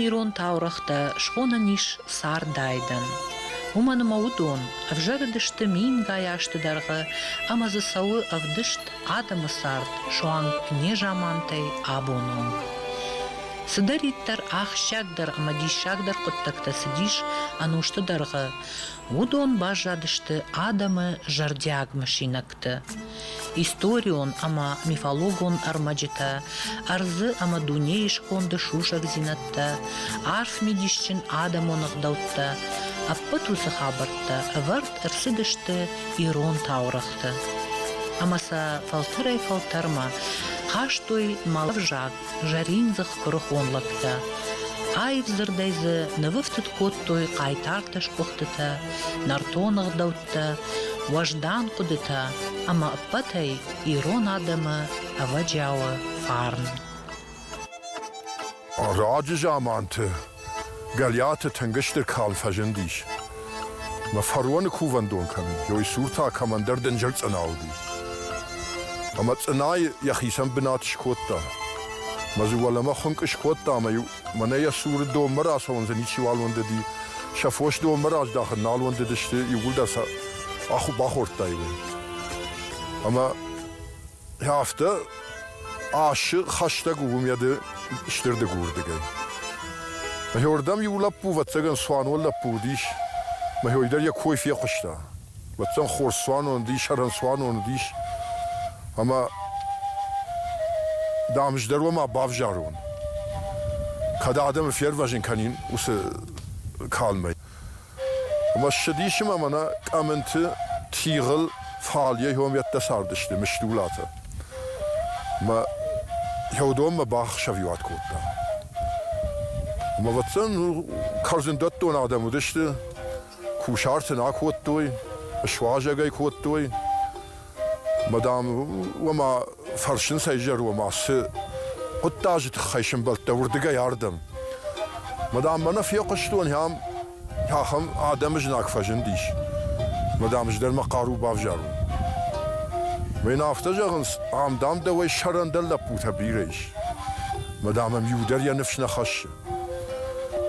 Ирон таурӕгътӕ схонӕн ис цардайдӕн. Уымӕн ӕмӕ уыдон ӕвзӕрыдысты мингай азты дӕргъы ӕмӕ дзы цӕуы ӕвдыст адӕмы цард суанг незамантӕй абоны онг. Цыдӕриддӕр ахсджиагдӕр ӕмӕ диссагдӕр хъуыддӕгтӕ цыдис ӕнусты дӕргъы, уыдон баззадысты адӕмы зӕрдиаг мысинӕгты. Историон ӕмӕ мифологон ӕрмӕджытӕ, ӕрдзы ӕмӕ дунейы сконды сусӕгдзинӕдтӕ, арф мидисджын адӕмон ӕгъдӕуттӕ, ӕппӕт уыцы хабӕрттӕ ӕвӕрд ӕрцыдысты ирон таурӕгъты. Ӕмӕ сӕ фӕлтӕрӕй-фӕлтӕрмӕ хастой мӕлӕвзаг зӕриндзых куырыхон лӕгтӕ. Аив дзырдӕй дзы нывӕфтыд кодтой хъайтарты сгуыхтытӕ, нӕртон ӕгъдӕуттӕ, уӕздан хъуыдытӕ ӕмӕ ӕппӕтӕй ирон адӕмы ӕвӕджиауы фарн. Раджы заманты Гӕлиаты тынг стыр калм фӕзындис. Мӕ фароны кувӕндон кӕм и, уый цур та кӕмӕндӕр дынджыр цъына уыди. Ӕмӕ цъынайы йӕхицӕн бынат скодта. Мӕ дзы уӕлӕмӕ хуынкъ скодта ӕмӕ-иу мӕнӕ йӕ цуры донмӕ рацӕуын дзы ничиуал уӕндыди, сӕ фос донмӕ раздахын нал уӕндыдысты, иууылдӕр сӕ ахуы бахордтаиккой. Ӕмӕ Афтӕ асы хӕстӕг у уым йӕ ды стыр дыгурдыгӕй. Мӕхиуырдӕм иу лӕппу, ӕвӕццӕгӕн, цуанон лӕппу уыдис. Мӕхиуый дӕр йӕ кой фехъуыста. Ӕвӕццӕгӕн, хорз цуанон уыдис, сӕрӕн цуанон уыдис. Ӕмӕ, дам, ӕз дӕр уӕ бавзарон. Кӕд адӕмы фервӕзын кӕнин уыцы калмӕй. Ӕмӕ ссыдис ӕмӕ мӕнӕ Къӕмынты тигъыл фалйӕ хёмӕттӕ цардысты Мыстулатӕ. Мӕ уыдонмӕ бахсӕвиуат кодта. Ӕмӕ ӕвӕццӕгӕн кӕрдзындӕттон адӕм уыдысты, кусарт ын акодтой, суазӕг ӕй кодтой. Мӕ, дам, уӕ фӕрсынц ӕй уӕ цы хъуыддаджы тыххӕй сӕмбӕлдтӕ уырдыгӕй ардӕм. Мӕ, дам, мӕнӕ фехъуыстон ахӕм, ахӕм адӕмы знаг фӕзындис. Мӕ, дам, ӕз дӕр мӕ хъару бавзарон. Мӕ йын афтӕ зӕгъынц, ам, дам, дӕуӕй сӕрӕндӕр лӕппутӕ бирӕ ис. Мӕ, дам, ӕм иу дӕр йӕ ныфс нӕ хӕссы.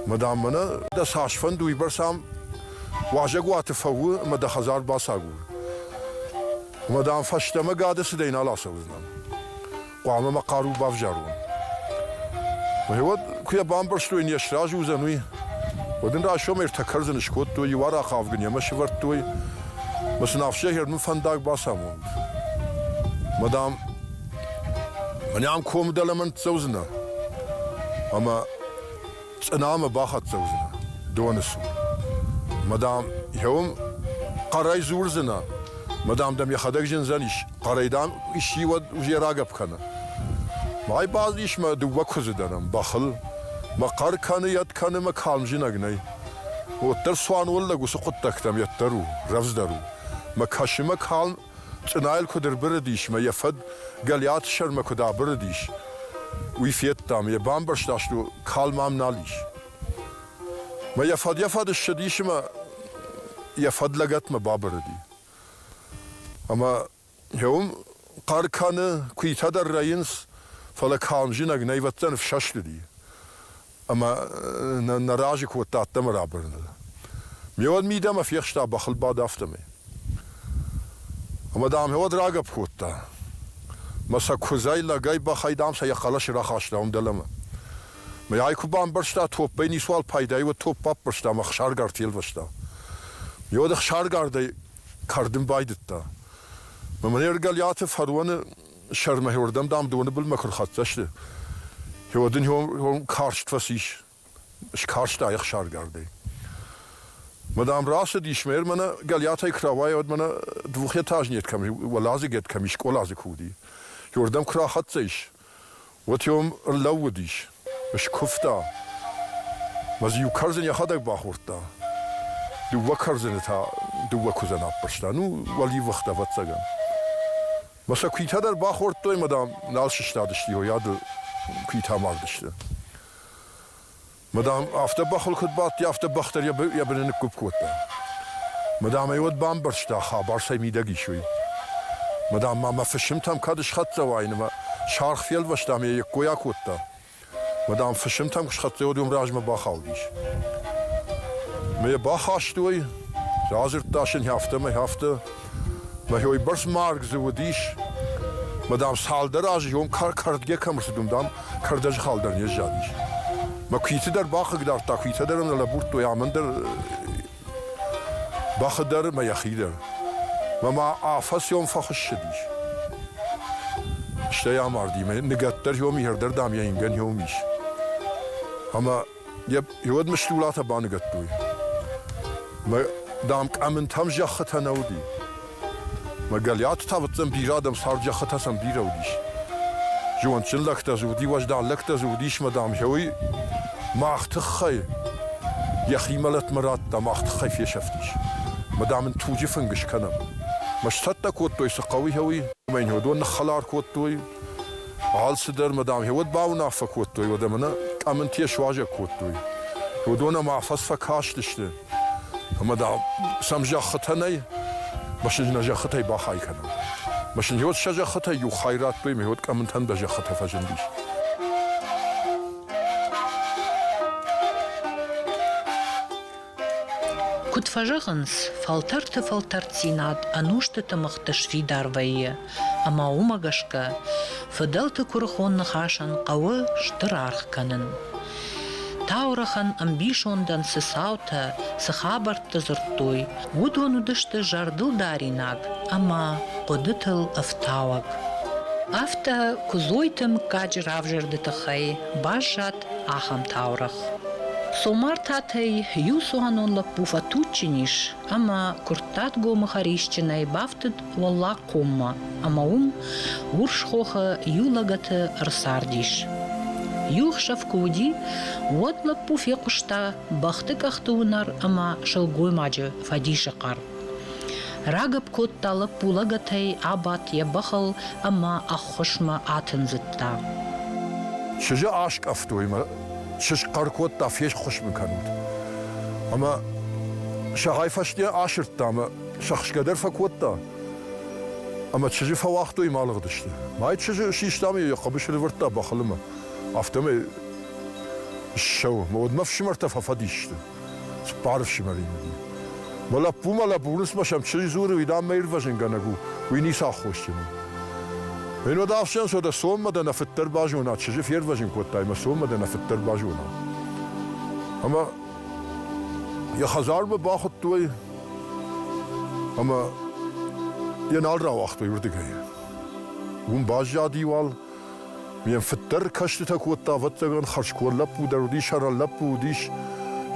Мӕ, дам, мӕнӕ дӕ цас фӕнды, уыйбӕрц ам уазӕгуаты фӕуы ӕмӕ дӕ хӕдзар бацагур. Ӕмӕ, дам, фӕстӕмӕ гӕды цыдӕй нал ацӕудзынӕн. Хъуамӕ мӕ хъару бавзарон. Гъе уӕд, куы йӕ бамбӕрстой, не сразы уыдзӕн уый, уӕд ын райсом ӕртӕ кӕрдзыны скодтой, иу арахъ авг ын йемӕ сӕвӕрдтой, ӕмӕ сын ӕфсӕгӕр мын фӕндаг бацамонд. Мӕ, дам, мӕнӕ ам комы дӕлӕмӕ ныццӕудзынӕ, ӕмӕ Цъынамӕ бахӕццӕ уыдзынӕ доны цур. Мӕ, дам, уым хъӕрӕй дзурдзынӕ, мӕ, дам, дӕм йӕхӕдӕг зындзӕнис, хъӕрӕй, дам, исчи уӕд узе рагӕпп кӕны. Май базис мӕ дыууӕ куыдзы дӕр ӕм бӕхыл. Мӕ хъӕр кӕны, йӕд кӕны, мӕ калм зынӕг нӕй. Уӕддӕр цуанон лӕг уыцы хъуыддӕгтӕм йеддӕр у, рӕвдздӕр у. Мӕ кӕсы мӕ калм Цъынайыл куыд ӕрбырыдис мӕ йӕ фӕд Гӕлиаты сӕрмӕ куыд абырыдис, уый федтам, йӕ бамбӕрста, что калм ам нал ис. Мӕ йӕ фӕд йӕ фӕд ссыдис ӕмӕ йӕ фӕд лӕгӕтмӕ бабырыди. Ӕмӕ уым хъӕр кӕны, куыйтӕ дӕр рӕйынц, фӕлӕ калм зынӕг нӕ ӕвӕццӕн ӕфсӕст уыди. Ӕмӕ нӕ разы кодта ӕддӕмӕ рабырыныл. Ме уӕд мидӕмӕ фехста бӕхыл бад афтӕмӕй. Ӕмӕ, дам, уӕд рагӕпп кодта. Мӕ сӕ куыдзӕй, лӕгӕй, бӕхӕй, дам, сӕ йӕ хъӕлӕсы рахаста уым дӕлӕмӕ. Мӕ ай куы бамбӕрста, топпӕй ницуал пайда и, уӕд топп баппӕрста ӕмӕ ӕхсаргард фелвӕста. Ме уӕд ӕхсаргардӕй кӕрдын байдыдта. Мӕ мӕнӕ Ӕргӕлиаты фароны сӕрмӕ уырдӕм, дам, доны былмӕ куы рхӕццӕ сты, уӕд ын карст фӕцис, скарста ӕхсаргардӕй. Мӕ, дам, рацыдис, мӕ мӕнӕ Гӕлиатӕй куы рауайа, уӕд мӕнӕ двухэтажнет кӕм, уӕладзыгет кӕм ис, скъоладзы куы уыди, уырдӕм куы рахӕццӕ ис, уӕд уым ӕрлӕууыдис, скуывта, мӕ дзы иу кӕрдзын йӕхӕдӕг бахордта, дыууӕ кӕрдзыны та дыууӕ куыдзӕн аппӕрста, ну, уӕливыхтӕ, ӕвӕццӕгӕн. Мӕ сӕ куитӕ дӕр бахордтой мӕ, дам, нал сыстадысты, йойады куитӕ мардысты. Мӕ, дам, афтӕ бӕхыл куыд бадти, афтӕ бӕх дӕр йӕ быны ныггуыпп кодта. Мӕ, дам, ӕй уӕд бамбӕрста, хабар цӕй мидӕг ис, уый. Мӕ, дам, ма мӕ фысымтӕм кӕд схӕццӕ уаин ӕмӕ саргъ фелвӕста ӕмӕ йӕ йе ккой акодта. Мӕ, дам, фысымтӕм куы схӕццӕ, уӕд уым размӕ бахаудис. Мӕ йӕ бахастой, радзырдта сын афтӕмӕй афтӕ. Мӕ уыйбӕрц марг дзы уыдис. Мӕ, дам, цалдӕр азы йом кӕрдгӕ кӕм ӕрцыд, уым, дам, кӕрдӕджы хал дӕр не сзадис. Мӕ куиты дӕр бахъыгдардта, куитӕ дӕр ӕм нӕ лӕбурдтой, амӕн дӕр бӕхы дӕр ӕмӕ йӕхи дӕр. Мӕ ма афӕдз фӕхуыссыдис. Стӕй амарди, мӕ ныгӕд дӕр йом дӕр, дам, йӕ ингӕн йом ис. Ӕмӕ йӕ уӕд мыстулатӕ баныгӕдтой. Мӕ, дам, къӕмынтӕм зӕххытӕ нӕ уыди. Мӕ Гӕлиаты та ӕвӕццӕн бирӕ адӕм цард, зӕххытӕ сӕм бирӕ уыдис. Зондджын лӕгтӕ дзы уыди, уӕздан лӕгтӕ дзы уыдис, мӕ, дам, уый мах тыххӕй йӕхи мӕлӕтмӕ радта, мах тыххӕй фесӕфтис. Мӕ, дам, ын туджы фынг скӕнӕм. Мӕ сцӕттӕ кодтой, цы хъӕуы, уый. Ӕмӕ йын уыдон ныххӕлар кодтой. Алцыдӕр, мӕ, дам, уӕд бауынаффӕ кодтой, уӕдӕ мӕнӕ къӕмынтӕ суазӕг кодтой. Уыдон ӕм афӕдз фӕкастысты. Ӕмӕ, дам, сӕм зӕххытӕ нӕй, мӕ сын нӕ зӕххытӕй бахай кӕнӕм. Мӕ сын уӕд сӕ зӕххытӕй иу хай радтой, мӕ уӕд къӕмынтӕн дӕ зӕххытӕ фӕзындис. Куыд фӕзӕгъынц, фӕлтӕрты фӕлтӕрддзинад ӕнусты тымыгъты сфидар вӕййы, ӕмӕ уымӕ гӕсгӕ фыдӕлты куырыхон ныхасӕн хъӕуы стыр аргъ кӕнын. Таурӕгъӕн ӕмбисондӕн цы цаутӕ, цы хабӕрттӕ дзырдтой, уыдон уыдысты зӕрдылдаринаг ӕмӕ хъуыдытыл ӕфтауӕг. Афтӕ Куыдзойты мыггаджы равзӕрды тыххӕй баззад ахӕм таурӕгъ. Цомартатӕй иу цуанон лӕппу фӕтуджджын ис ӕмӕ Куырттатгомы хӕрисджынӕй бафтыд Уӕллагкоммӕ ӕмӕ уым Урс хохы иу лӕгӕты ӕрцардис. Иу ӕхсӕв куы уыди, уӕд лӕппу фехъуыста бӕхты къӕхты уынӕр ӕмӕ сылгоймаджы фӕдисы хъӕр. Рагӕпп кодта лӕппу лӕгӕтӕй, абадт йӕ бӕхыл ӕмӕ ӕххуысмӕ атындзыдта. Чызджы аскъӕфтой мӕ чызг хъӕр кодта, феххуыс мын кӕнут. Ӕмӕ сӕгъӕй фӕсте асырдта ӕмӕ сӕхсгӕ дӕр фӕкодта. Ӕмӕ чызджы фӕуагътой ӕмӕ алыгъдысты. Мӕй чызджы систа ӕмӕ йӕ хъӕбысы нывӕрдта бӕхылымӕ. Афтӕмӕй ссӕуы. Мӕ уӕдмӕ фсымӕртӕ фӕфӕдис сты. Цыппар ӕфсымӕры уыди. Мӕ лӕппумӕ лӕбурынц мӕ сӕм чызг дзуры, уый, дам, мӕ ирвӕзынгӕнӕг у, уый ницы аххосджын у. Мӕн уӕд ӕфсӕн дӕ цоммӕ дӕ нӕ фыддӕр базона, чызджы фервӕзын кодтай мӕ цоммӕ дӕ нӕ фыддӕр базона. Ӕмӕ йӕ хӕдзармӕ бахуыдтой ӕмӕ йӕ нал рауагътой уырдыгӕй. Уым баззади уал, Ме фыддӕр кӕстытӕ кодта, ӕвӕццӕгӕн, хӕрзконд лӕппу дӕр уыдис, сӕрӕн лӕппу уыдис,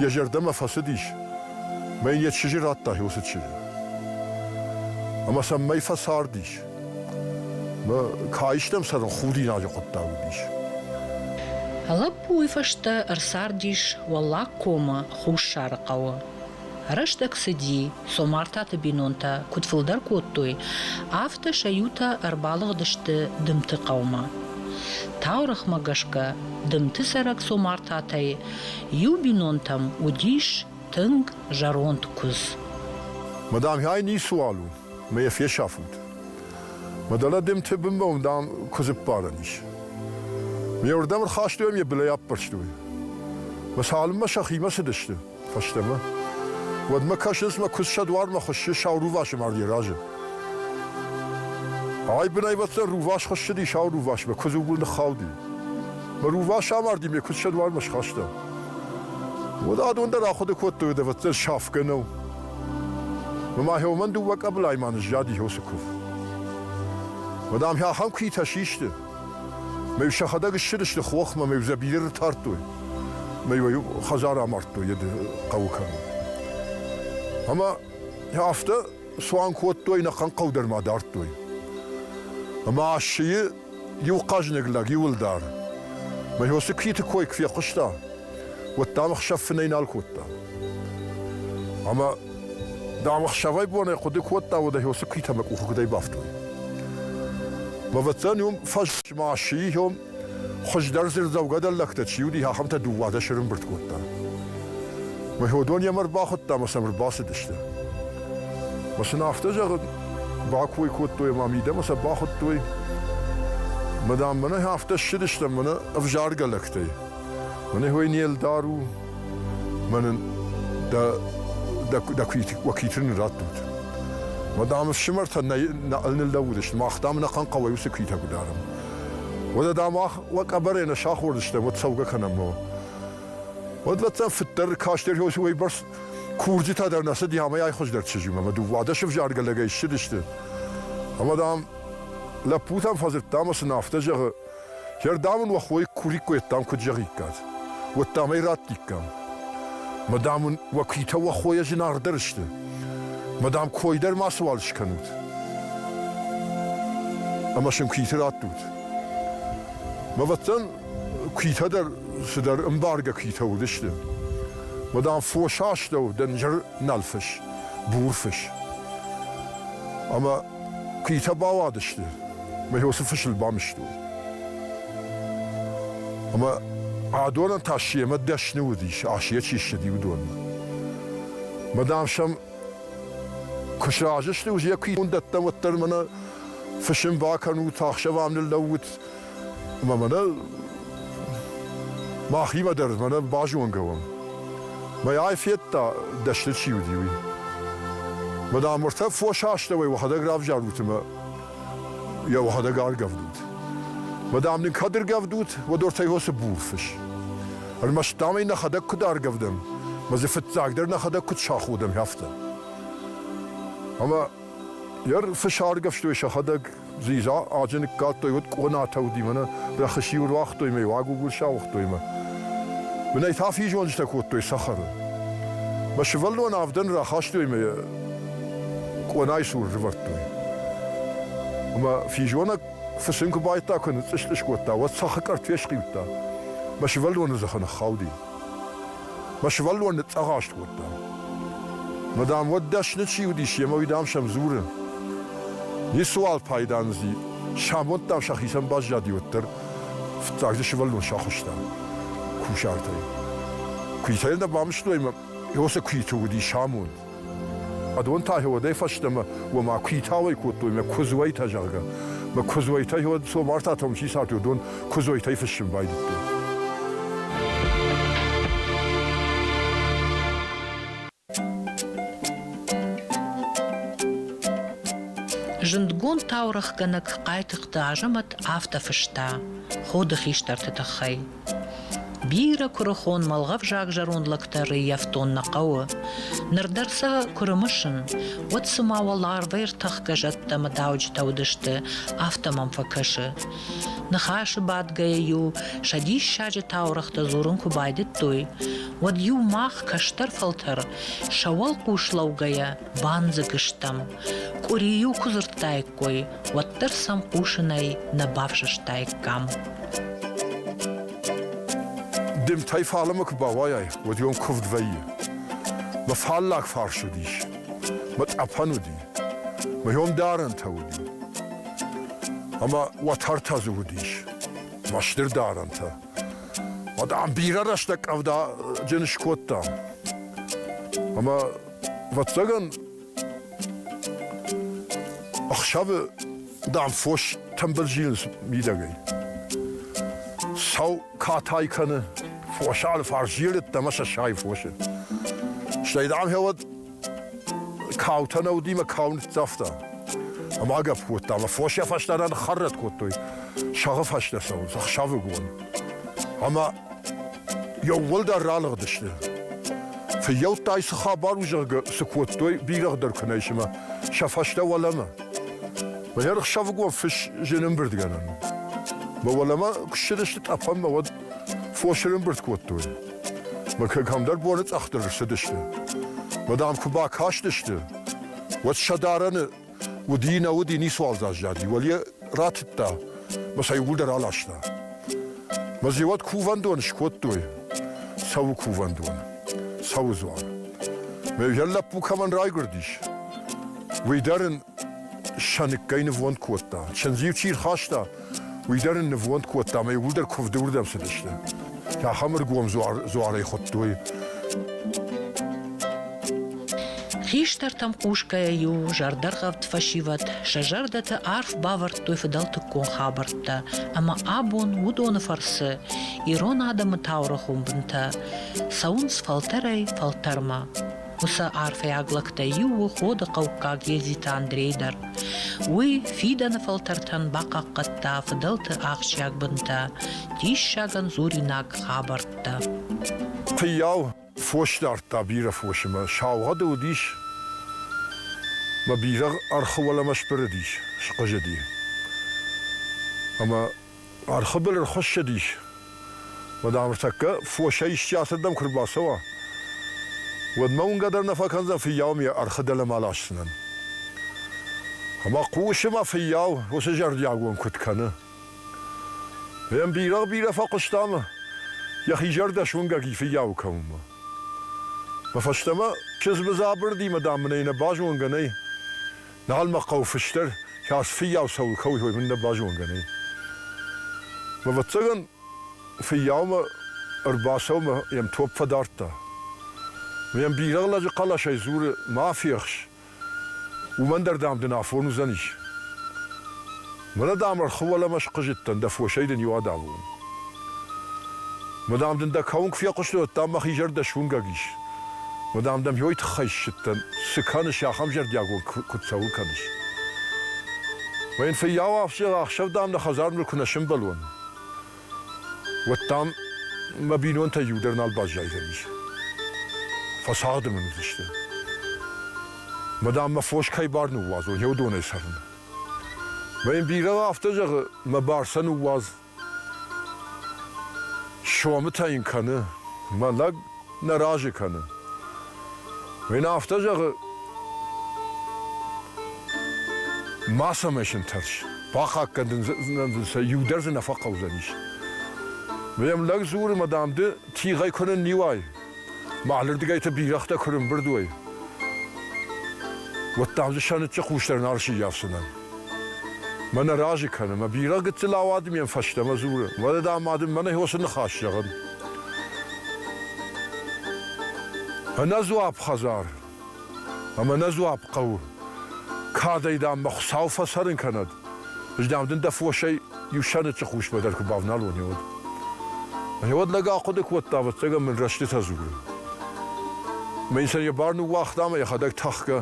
йӕ зӕрдӕмӕ фӕцыдис. Мӕ йын йӕ чызджы радта уыцы чызджы. Ӕмӕ сӕм мӕй фӕцардис. Мӕ каистӕм цӕрын худинаджы хъуыддаг уыдис. Лӕппу уый фӕстӕ ӕрцардис Уӕллагкомы Хуссары хъӕуы. Рӕстӕг цыди, Цомартаты бинонтӕ куыд фылдӕр кодтой, афтӕ сӕ иутӕ ӕрбалыгъдысты Дымты хъӕумӕ. Таурӕгъмӕ гӕсгӕ Дымты цӕрӕг Цомартатӕй иу бинонтӕм уыдис тынг зӕронд куыдз. Мадам, ай ницыуал у, мӕ йӕ фесафут. Мӕ дӕлӕ Дымты бынмӕ уым, дам, куыдзы ппарӕн ис. Ме рдӕм ӕрхастой ӕмӕ йӕ былӕй аппӕрстой. Мӕ цалынмӕ сӕхимӕ цыдысты, фӕстӕмӕ. Уӕдмӕ кӕсынц, мӕ куыдз сӕ дуармӕ хуыссы сау рувасы мард йӕ разы. Ай бынӕй ӕвӕццӕн рувас хуыссыди сау рувасмӕ, куыдз ууыл ныххауди. Мӕ рувас амарди, мӕ куыдз сӕ дуармӕ схаста. Уӕд адон дӕр ахъуыды кодтой, уӕд ӕвӕццӕн сафгӕ нӕу. Мӕ ма уымӕн дыууӕ къӕбылайы ма ныззади уыцы куыв. Уӕд ам ахӕм куитӕ систы. Мӕ сӕхӕдӕг ссыдысты хохмӕ, мӕ дзӕбидыр ӕртардтой. Мӕ иу хӕдзар амардтой йӕ хъӕуы кӕрон. Ӕмӕ афтӕ цуан кодтой, ӕнӕхъӕн хъӕу дӕр ма дардтой. Ӕмӕ Ассыйы иу хъӕзныг лӕг иуылдӕр. Мӕ уыцы куиты кой куы фехъуыста, уӕд, дам, ӕхсӕв фынӕй нал кодта. Ӕмӕ, дам, ӕхсӕвӕй-бонӕй хъуыды кодта, уӕдӕ уыцы куитӕ мӕ къухы куыдӕй бафтой. Ӕвӕццӕгӕн, уым фӕзмӕ Ассыйы хуыздӕр дзырдзӕугӕдӕр лӕгтӕ чи уыди, ахӕмтӕ 12 ӕрӕмбырд кодта. Мӕ уыдон йӕм ӕрбахуыдта ӕмӕ сӕм ӕрбацыдысты. Мӕ сын афтӕ зӕгъын, бакой кодтой ӕмӕ мидӕмӕ сӕ бахуыдтой. Мӕ, дам, мӕнӕ афтӕ ссыдыстӕм мӕнӕ ӕвзаргӕ лӕгтӕй. Мӕнӕ уый не лдар у, мӕнӕн дӕ дӕ дӕ уӕ куиты нын раттут. Мӕ дам ӕфсымӕртӕ нӕ ныллӕууыдысты, мах дам ӕнӕхъӕн хъӕуӕй уыцы куитӕ куы дарӕм. Уӕдӕ дам мах уӕ къӕбӕрӕй нӕ сахордыстӕм, уӕд цӕугӕ кӕнӕм. Уӕд ӕвӕццӕгӕн фыддӕр кастӕр уыйбӕрц курджытӕ дӕр нӕ цыди амӕй ай хуыздӕр чызгмӕ ӕмӕ 12 ӕвзаргӕ лӕгӕй ссыдысты. Ӕмӕ, дам, лӕппутӕм фӕдзырдта ӕмӕ сын афтӕ зӕгъы, Йе рдӕм ын уӕ хойы куриккой дам куыд зӕгъиккат, уӕд дам ӕй раттиккам. Мӕ дам уын уӕ куитӕ уӕ хойӕ зынаргъдӕр сты. Мӕ дам кой дӕр мацыуал скӕнут. Ӕмӕ сын куиты раттут. Мӕ вӕццӕн куитӕ дӕр цыдӕр ӕмбаргӕ куитӕ уыдысты. Мӕ дам фосы астӕу дӕнджыр нӕл фыс, бур фыс. Ӕмӕ куитӕ бауадысты, мӕ уыцы фысыл бамыстой. Ӕмӕ адонӕн та семӕ дӕсны уыдис, асийӕ чи ссыди, уыдонмӕ. Мӕ дам сӕм куы сразы сты, уызӕ куы дӕттӕм, уӕддӕр мӕнӕ фысым бакӕнут, ӕхсӕв ам ныллӕуут, ӕмӕ мӕнӕ махимӕ дӕр мӕнӕ базонгӕ уӕм. Мӕ ай федта, дӕсны чи уыди, уый. Мӕ дам, уӕртӕ фос астӕуӕй уӕхӕдӕг равзарут ӕмӕ йӕ уӕхӕдӕг аргӕвдут. Мӕ дам нын кӕд ӕргӕвдут, уӕд ортӕ уыцы бур фыс. Ӕрмӕст дам ӕй нӕхӕдӕг куыд аргӕвдӕм, мӕ дзы фыццагдӕр нӕхӕдӕг куыд саходӕм, афтӕ. Ӕмӕ йӕ фыс аргӕвстой сӕхӕдӕг, дзидза аджы ныккалдтой, уӕд къонатӕ уыди, мӕнӕ рӕхыс-иу руагътой мӕ иу агугур сауыгътой мӕ. Бынӕй та физонджытӕ кодтой цӕхӕры. Мӕ сывӕллон авдӕн рахастой мӕ къонайы цур рывӕрдтой. Ӕмӕ физонӕг фысын куы байдта, куы ныцъцъыс кодта, уӕд цӕххы къӕртт фесхъиудта. Мӕ сывӕллоны дзыхы ныххауди. Мӕ сывӕллон ныцъцъӕгъаст кодта. Мӕ дам, уӕд дӕсны чи уыдис, йемӕ уый дам сӕм дзуры. Ницыуал пайда нзи, самонд дам сӕхицӕн баззади уӕддӕр. Фыццаг дзы сывӕллон сахуыста кусартӕй. Куитӕ йыл нӕ бамыстой ӕмӕ уыцы куиты уыди самонд. Адон та уӕдӕй фӕстӕмӕ уома куитауӕй кодтой мӕ куыдзуӕйтӕ, зӕгъгӕ. Мӕ куыдзуӕйтӕ уӕд Цомартатӕм чи цард, уыдон куыдзуӕйтӕй фыссын байдыдтой. Зындгонд таурӕгъгӕнӕг Хъайтыхъты Азӕмӕт афтӕ фыста Ходы хистӕрты тыххӕй. Бирӕ куырыхон мӕлгъӕвзаг зӕронд лӕгтӕ рыййӕфтон нӕ хъӕуы. Ныр дӕр сӕ куы рымысын, уӕд цыма уӕларвӕй ӕртӕхгӕ зӕдтӕ ӕмӕ дауджытӕ уыдысты, афтӕ мӕм фӕкӕсы. Ныхасы бадгӕйӕ-иу сӕ диссаджы таурӕгътӕ дзурын куы байдыдтой, уӕд-иу мах, кӕстӕр фӕлтӕр, сӕ уӕлхъус лӕугӕйӕ бандзыг стӕм. Къуыри-иу куы дзырдтаиккой, уӕддӕр сӕм хъусынӕй нӕ бафсӕстаиккам. Дымтӕй фалӕмӕ куы бауайай, уӕд ион куывд вӕййы. Мӕ фаллаг фарс уыдис, мӕ тъӕпӕн уыди, мӕ ион дарӕнтӕ уыди. Ӕмӕ уӕтӕртӕ дзы уыдис, мӕ стыр дарӕнтӕ. Уӕд ам бирӕ рӕстӕг къӕвдаджын скодта. Ӕмӕ, ӕвӕццӕгӕн, ӕхсӕвы дам фос тӕмбыл зилынц мидӕгӕй. Сау катай кӕны, фосы алыфарс зилы ӕмӕ сӕ сайы фосы. Стӕй дам уӕд каутӕ нӕ уыди мӕ кау ныццавта. Ӕмӕ агӕпп кодта ӕмӕ фос йӕ фӕстӕ ныххӕррӕтт кодтой. Сӕгъы фӕстӕ цӕуынц ӕхсӕвыгон. Ӕмӕ иууылдӕр ралыгъдысты. Фыййӕуттӕй цы хабар у, зӕгъгӕ, цы кодтой, бирӕгъ дӕр куы нӕ ис ӕмӕ сӕ фӕстӕ уӕлӕмӕ. Мӕ ӕхсӕвыгон фыс зын ӕмбырдгӕнӕн у. Мӕ уӕлӕмӕ куы ссыдысты тъӕпӕнмӕ, уӕд фос ӕрӕмбырд кодтой. Мӕ кӕмдӕр боны цъӕхты рцыдысты. Мӕ дам куы бакастысты, уӕд сӕ дарӕны уыди, нӕ уыди, ницуал дзы аззади. Уӕле ратыдта мӕ сӕ иууылдӕр аласта. Мӕ дзы уӕд кувӕндон скодтой. Цӕуы кувӕндон, цӕуы дзуар. Мӕ йӕ лӕппу кӕмӕн райгуырдис, уый дӕр ын сӕныккӕй нывонд кодта. Чындз-иу чи рхаста, уый дӕр ын нывонд кодта ӕмӕ иууылдӕр куывды уырдӕм цыдысты. Ахӕм ӕргом дзуарӕй хуыдтой. Хистӕртӕм хъусгӕйӕ-иу зӕрдӕргъӕвд фӕсивӕд сӕ зӕрдӕты арф бавӕрдтой фыдӕлтыккон хабӕрттӕ ӕмӕ абон уыдоны фӕрцы ирон адӕмы таурӕгъон бынтӕ цӕуынц фӕлтӕрӕй-фӕлтӕрмӕ. Уыцы арфӕйаг лӕгтӕй иу у Ходы хъӕуккаг Едзиты Андрей дӕр. Уый фидӕны фӕлтӕртӕн бахъахъхъӕдта фыдӕлты ахсджиаг бынтӕ, диссагӕн дзуринаг хабӕрттӕ. Фыййау фос дардта бирӕ фосимӕ. Саугъӕды уыдис мӕ бирӕгъ ӕрхы уӕлӕмӕ сбырыдис, схъызыди. Ӕмӕ ӕрхы был ӕрхуыссыдис. Уӕд ам ӕртӕккӕ фосӕй исчи ацырдӕм куы рбацӕуа, уӕд мӕ уынгӕ дӕр нӕ фӕкӕндзӕн фыййау ме ӕрхы дӕлӕмӕ ласдзынӕн. Ӕмӕ хъусы мӕ фыййау уыцы зӕрдиагон куыд кӕны. Йӕм бирӕгъ бирӕ фӕхъуыста ӕмӕ йӕхи зӕрдӕ суынгӕг и фыййауы кӕуынмӕ. Мӕ фӕстӕмӕ чызмыз абырдимӕ, дам, мын ӕй нӕ базонгӕ нӕй. Нал мӕ хъӕуы фыстӕр, кӕцы фыййау цӕуыл кӕуы, уый мын нӕ базонгӕ нӕй. Ӕвӕццӕгӕн, фыййаумӕ ӕрбацӕуы йӕм топп фӕдардта. Йӕм бирӕгъ лӕджы хъӕлӕсӕй дзуры, ма фехс, уымӕн дӕр, дам, дын афон уыдзӕнис. Мӕнӕ, дам, ӕрхы уӕлӕмӕ схъызыдтӕн, дӕ фосӕй дын иу адавон. Мӕ, дам, дын дӕ кӕуын куы фехъуыстон, уӕд, дам, мӕхи зӕрдӕ суынгӕг ис. Мӕ, дам, дӕм уый тыххӕй ссыдтӕн, цы кӕныс, ахӕм зӕрдиагон куыд цӕуыл кӕныс? Мӕ йын фыййау ӕхсӕв, дам, нӕ хӕдзармӕ куы нӕ сӕмбӕлон, уӕд, дам, мӕ бинонтӕй иу дӕр нал баззайдзӕнис. Фӕцагъды мын уыдзысты. Мӕ, дам, мӕ фос кӕй бар ныууадзон, йе уыдонӕй цӕрын. Мӕ йын бирӕ афтӕ зӕгъы, мӕ бар сӕ ныууадз. Сомытӕ йын кӕны, мӕ лӕг нӕ разы кӕны. Уый афтӕ зӕгъы, мацӕмӕй сын тӕрс, бахъахъхъӕн дын сӕ иу дӕр дзы нӕ фӕхъӕудзӕнис. Йӕм лӕг дзуры, мӕ дам, ды тигъӕй куы нынниуай, Мӕлырдыгӕй та бирӕгътӕ куы рымбырд уой, уӕд дам дзы сӕныччы хъус дӕр нал сыййафдзынӕн. Мӕнӕ разы кӕны, мӕ бирӕ гыццыл ауад мӕм фӕстӕмӕ дзуры, уӕдӕ дам ма дын мӕнӕ хосы ныхас зӕгъын. Ӕнӕдзуапп хӕдзар ӕмӕ ӕнӕдзуапп хъӕуы. Кӕдӕй, дам, мӕ Хуыцау фӕцӕрын кӕнӕд, ӕз, дам, дын дӕ фосӕй иу сӕныччы хъусмӕ дӕр куы бавналон, уӕд. Уӕд лӕг ахъуыды кодта, ӕвӕццӕгӕн мын рӕстытӕ дзуры. Мӕ йын сӕ йӕ бар ныууагъта ӕмӕ йӕхӕдӕг тӕхгӕ.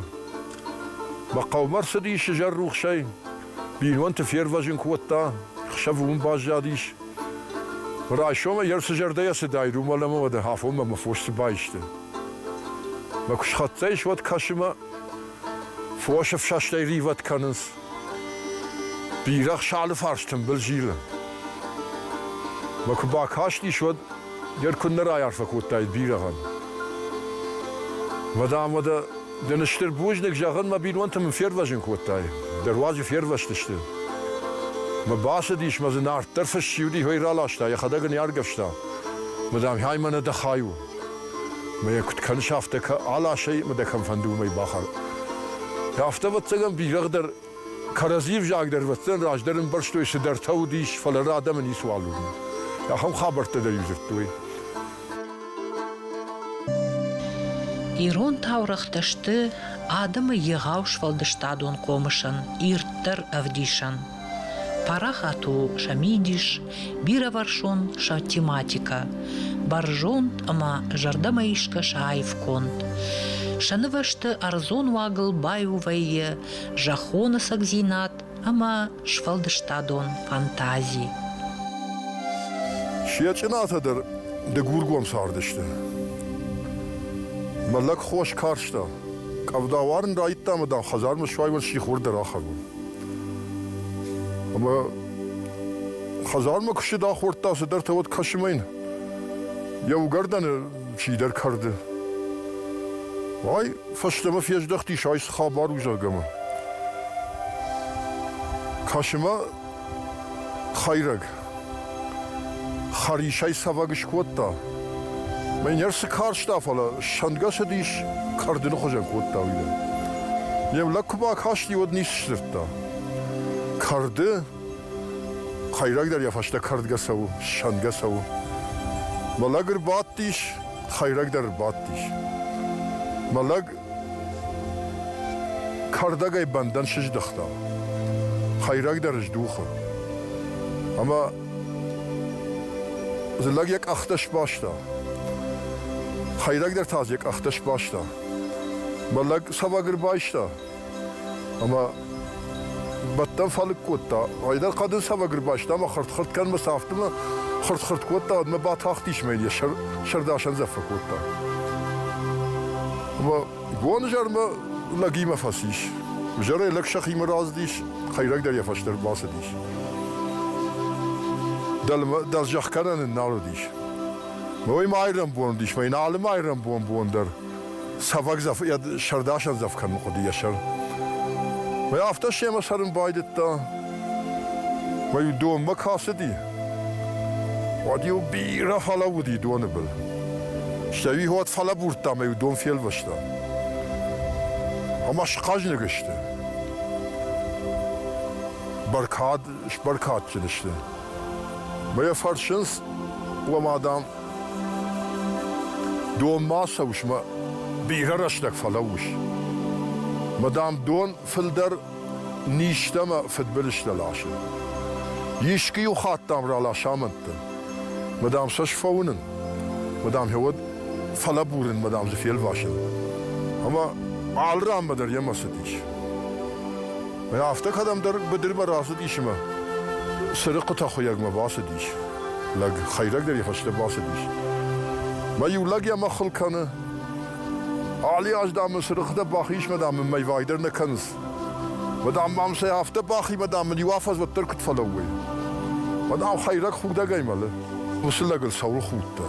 Мӕ хъӕумӕ рцыдис изӕррухсӕй, бинонты фервӕзын кодта, хсӕвы уым баззадис. Райсомӕй йӕ цы зӕрдӕйӕ цыдаид, уымӕн ӕмӕ уӕдӕ афонмӕ мӕ фос цы баисты. Мӕ куы схӕццӕ ис, уӕд кӕсы мӕ фос ӕфсӕстӕй ривӕд кӕнынц. Бирӕгъ сӕ алыфарс тымбыл зилы. Мӕ куы бакастис, уӕд йӕ куыннӕ райарфӕ кодтаид бирӕгъӕн. Мӕ дам, уӕдӕ дын стыр бузныг зӕгъын, мӕ бинонты мын фервӕзын кодтай. Дӕ руаджы фервӕзтысты. Мӕ бацыдис, мӕ дзы нарддӕр фыссиуди хой раласта, йӕхӕдӕг ын аргӕвста. Мӕ дам, хай мӕнӕ дӕ хай у. Мӕ йӕ куыд кӕныс, афтӕ алас ӕй, мӕ дӕ кӕм фӕнды, уымӕй бахӕр. Афтӕ, ӕвӕццӕгӕн, бирӕгъ дӕр кӕрӕдзи ӕвзаг дӕр, ӕвӕццӕгӕн, раздӕр ӕмбӕрстой, цыдӕртӕ уыдис, фӕлӕ адӕмы ницыуал уыди. Ахӕм хабӕрттӕ дӕр-иу дзырдтой. Ирон таурӕгътӕ сты адӕмы егъау сфӕлдыстадон хъомысӕн ирддӕр ӕвдисӕн. Парахат у сӕ мидис, бирӕвӕрсон сӕ тематикӕ, бӕрзонд ӕмӕ зӕрдӕмӕисгӕ сӕ аив конд. Сӕ нывӕзты ӕрдзон уагыл баиу вӕййы зӕххон ӕцӕгдзинад ӕмӕ сфӕлдыстадон фантази. Сечъынатӕ дӕр Дыгургом цардысты. Мӕ лӕг хос карста. Къӕвда уарын райдыдта ӕмӕ, дам, хӕдзармӕ суай, уӕд сихор дӕр ахӕрон. Ӕмӕ хӕдзармӕ куы ссыд, ахордта цыдӕртӕ, уӕд кӕсы мӕ йын йӕ уыгӕрдӕны чидӕр кӕрды. Ай фӕстӕмӕ фездӕхтис, ай цы хабар у, зӕгъгӕ мӕ. Кӕсы мӕ хӕйрӕг. Хӕрисӕй цӕвӕг скодта. Мӕ цы карста, фӕлӕ ссӕндгӕ цыдис, кӕрдыны хуызӕн кодта уый дӕр. Йе лӕг куы бакасти, уӕд ницы сдзырдта. Кӕрды, хӕйрӕг дӕр йӕ фӕстӕ кӕрдгӕ цӕуы, ссӕндгӕ цӕуы. Мӕ лӕг ӕрбадтис, хӕйрӕг дӕр ӕрбадтис. Мӕ лӕг. Кӕрдӕгӕй бӕндӕн сыздыхта. Хӕйрӕг дӕр здухы. Ӕмӕ дзы лӕг йӕ къӕхтӕ сбаста. Хӕйрӕг дӕр та дзы йӕ къӕхтӕ сбаста. Мӕ лӕг цӕвӕг ӕрбайста ӕмӕ бӕттӕн фӕлыг кодта. Айдӕр хъӕдын цӕвӕг ӕрбайста ӕмӕ хырт-хырт кӕнынмӕ цы афтӕмӕ хырт-хырт кодта, уӕдмӕ батахтис мӕ йын йӕ сӕр сӕрдасӕндзӕф фӕкодта. Ӕмӕ Бонызӕрмӕ лӕгимӕ фӕцис. Изӕрӕй лӕг сӕхимӕ рацыдис, хӕйрӕг дӕр йӕ фӕстӕ ӕрбацыдис. Дӕлзӕхх кӕнӕн ын нал уыдис. Уый майрӕмбон уыдис, мӕ йын алы майрӕмбон бон дӕр цӕвӕгдзӕф, йӕ сӕрдасӕндзӕф кӕнын хъуыди йӕ сӕр. Мӕ афтӕ семӕ цӕрын байдыдта. Мӕ-иу донмӕ куы ацыди, уӕд-иу бирӕ фӕлӕууыди доны был. Стӕй-иу уӕд фӕлӕбурдта ӕмӕ-иу дон фелвӕста. Ӕмӕ схъӕзныг сты. Бӕркад, сбӕркадджын сты. Мӕ йӕ фӕрсынц, уӕ дам, дон ма цӕуыс мӕ бирӕ рӕстӕг фӕлӕууыс. Мӕ, дам, дон фылдӕр низтӕ ӕмӕ фыдбылызтӕ ласы. Искуы-иу хатт, дам, ралас амӕндтӕ. Мӕ, дам, сӕ сфӕуынын. Мӕ, дам, уӕд фӕлӕбурын, мӕ, дам, дзы фелвасын. Ӕмӕ алы ранмӕ дӕр йемӕ цыдис. Афтӕ кӕдӕмдӕр быдырмӕ рацыдис ӕмӕ цырыхъхъытӕ хуыйӕгмӕ бацыдис. Лӕг хӕйрӕг дӕр йӕ фӕстӕ бацыдис. Мӕ иу лӕг йӕ хыл кӕны. Али аз, дам, мын цырыхъхъытӕ бахизмӕ, дам, мын мӕйваг дӕр нӕ кӕнынц. Мӕ, дам, мӕм сӕ афтӕ бахимӕ, дам, мын иу афӕдз уӕддӕр куыд фӕлӕууой. Мӕ, дам, хӕйрӕг худӕгӕй мӕлы. Уыцы лӕгыл цӕуыл худтӕ?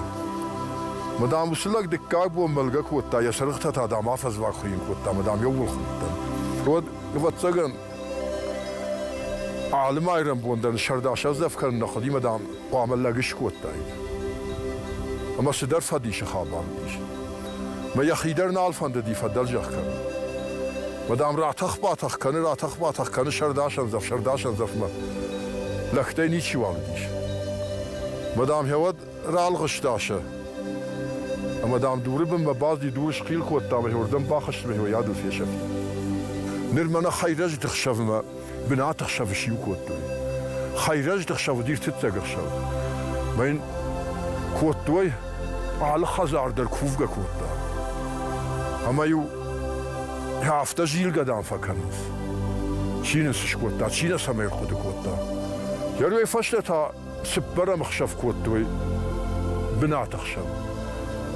Мӕ, дам, уыцы лӕг дыккаг бон мӕлгӕ кодта, йӕ цырыхъхъытӕ та, дам, афӕдзваг хуыйын кодта, мӕ, дам, иууыл худтӕн. Уӕд, ӕвӕццӕгӕн, алы майрӕмбон дӕр сӕрдасӕдзӕф кӕнын нӕ хъуыди, мӕ, дам, хъуамӕ лӕг скодтаид. Ӕмӕ цыдӕр фӕдисы хабар уыдис. Мӕ йӕхи дӕр нал фӕндыди фӕдӕлзӕхх кӕнын. Мӕ, дам, ратӕх-батӕх кӕны, ратӕх-батӕх кӕны сӕрдасӕндзӕф, сӕрдасӕндзӕфмӕ. Лӕгтӕй ничиуал уыдис. Мӕ, дам, уӕд ралгъыста сӕ. Ӕмӕ, дам, дуры бынмӕ базди, дур схъил кодта ӕмӕ уырдӕм бахызт ӕмӕ йӕ адыл фесӕфти. Ныр мӕнӕ хӕйрӕджыты хсӕвмӕ бынаты хсӕвы сиу кодтой. Хӕйрӕджыты хсӕв уыди ӕртыццӕг ӕхсӕв. Мӕ йын кодтой, алы хӕдзар дӕр кувгӕ кодта. Ӕмӕ-иу афтӕ зилгӕ, дам, фӕкӕнынц. Чи нын цы скодта, чи нӕ цӕмӕй ӕрхъуыды кодта. Йӕ фӕстӕ та цыппӕрӕм ӕхсӕв кодтой бынаты хсӕв.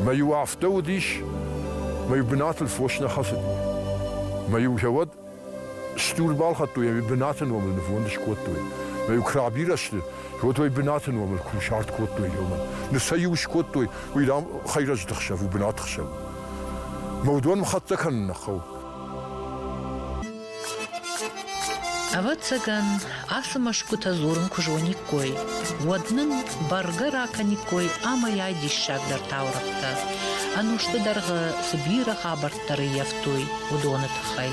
Мӕ-иу афтӕ уыдис, мӕ-иу бынатыл фос нӕ хӕцыди. Мӕ-иу уӕд стур балхӕдтой ӕви бынаты номыл нывонд скодтой. Мӕ-иу куы рабирӕ сты, уӕд уый бынаты номыл кусарт кодтой иумӕ. Ныр сӕ иу скодтой, уый, дам, хӕйрӕджыты хсӕв у, бынаты хсӕв. Мӕ уыдон хӕццӕ кӕнын нӕ хъӕуы. Ӕвӕццӕгӕн, ацы мӕсгуытӕ дзурын куы зониккой, уӕд нын бӕргӕ ракӕниккой амӕй-ай диссагдӕр таурӕгътӕ, ӕнусты дӕргъы цы бирӕ хабӕрттӕ рыййӕфтой, уыдоны тыххӕй.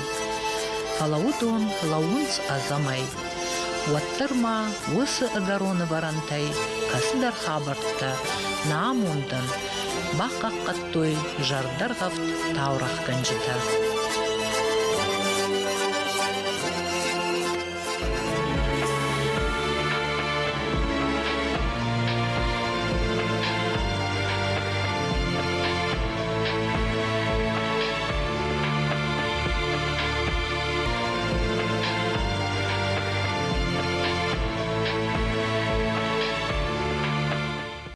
Фӕлӕ уыдон лӕууынц ӕдзӕмӕй. Уӕддӕр ма уыцы ӕгӕрон ӕвӕрӕнтӕй кӕцыдӕр хабӕрттӕ нӕ амондӕн бахъахъхъӕдтой зӕрдӕргъӕвд таурӕгъгӕнджытӕ.